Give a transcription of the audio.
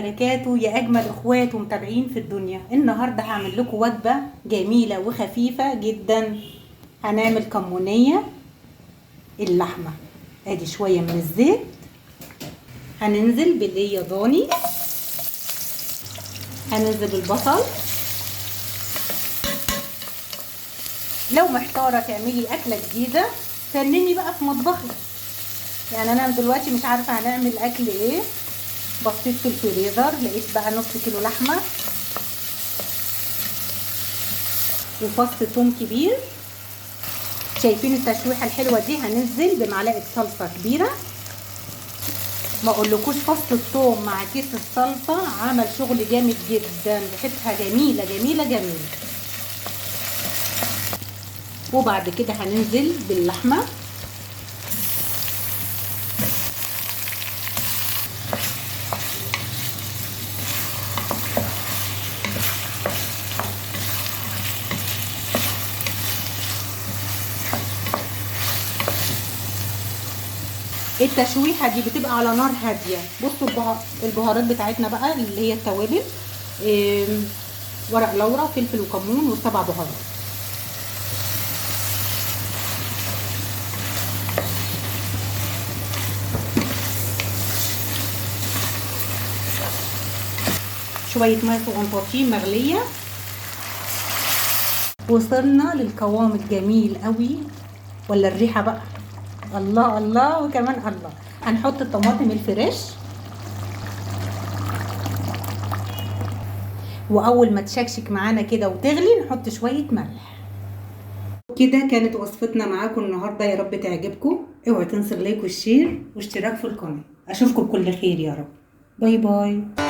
وبركاته يا اجمل اخوات ومتابعين في الدنيا. النهارده هعمل لكم وجبة جميلة وخفيفة جدا. هنعمل كمونيه اللحمة. ادي شوية من الزيت، هننزل باللي ضاني، هننزل بالبصل. لو محتارة تعملي اكله جديدة فنني بقى في مطبخك. يعني انا دلوقتي مش عارفه هنعمل اكل ايه. بصيت في الفريزر لقيت بقى نص كيلو لحمه وفص توم كبير. شايفين التشويحه الحلوة دي؟ هننزل بمعلقه صلصه كبيرة. ما اقولكوش فص الثوم مع كيس الصلصه عمل شغل جامد جدا، ريحتها جميلة جميلة جميلة. وبعد كده هننزل باللحمه. التشويحه دي بتبقى على نار هادية. بصوا البهارات بتاعتنا بقى اللي هي التوابل، ورق لورا، فلفل وكمون، وسبع بهارات. شوية مية صغنطاطين مغليه. وصلنا للقوام الجميل قوي، ولا الريحة بقى؟ الله الله وكمان الله. هنحط الطماطم الفريش، واول ما تشكشك معانا كده وتغلي نحط شوية ملح. كده كانت وصفتنا معاكم النهارده، يا رب تعجبكم. اوعوا تنسوا ال like وال share واشتراك في القناة. اشوفكم بكل خير يا رب. bye bye.